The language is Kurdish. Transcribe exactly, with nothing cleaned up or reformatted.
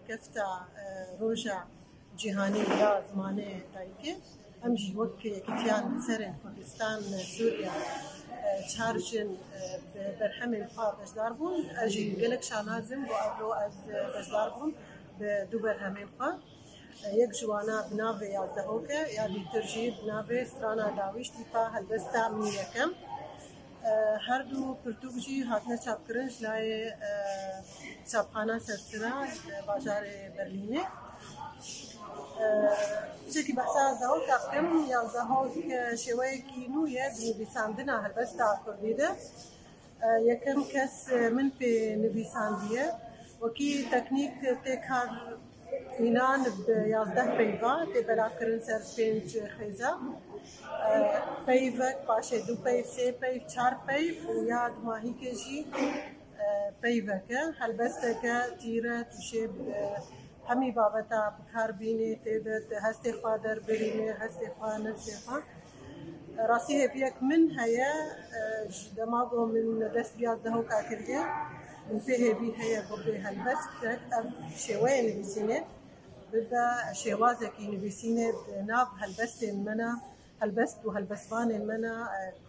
Kefta e, roja cîhanî ya zimanê dayikê, em jî wek yekîtiyan li serên Kurdistan, Sûriye, e, çar jin e, bi berhemên xwe beşdar bûn. Ez jî gelek şanaz im ku evro ez e, beşdar bûm bi du berhemên xwe. E, yek ji wana bi navê Yazdehok e, ya dîtir jî bi navê Strana Dawîş, tîpa helbesta min yekem. E, her du pirtûk jî hatine çapkirin ji layê e, çapxana Sersira, e, bajarê Berlînê. E, Tiştekî behsa Yazdehok bikim. Yazdehok e, şêweyekî nû ye di nivîsandina helbesta kurdî de. E, yekem kes e, min pê nivîsandiye. Wekî teknîk tê kar înan bi yazdeh peyva tê belavkirin ser pênc xêza. E, Peyvek, paşê du peyv, sê peyv, çar peyv û ya dumahîkê jî e, peyvek e. Helbesteke tîr e, tu şê bi hemî babeta bi kar bînî, tê de tu hestê xwe derbirînî, hestê xwe, nefsê xwe. Rastî hêviyek min heye, e, ji dema ku min dest bi Yazdehoka kiriye, min pê hêvî heye ku bi helbestek ev şêweyê nivîsînê bibe şêwazekî nivîsînê di nav helbestên me ne, helbest û helbestvanên me ne, e,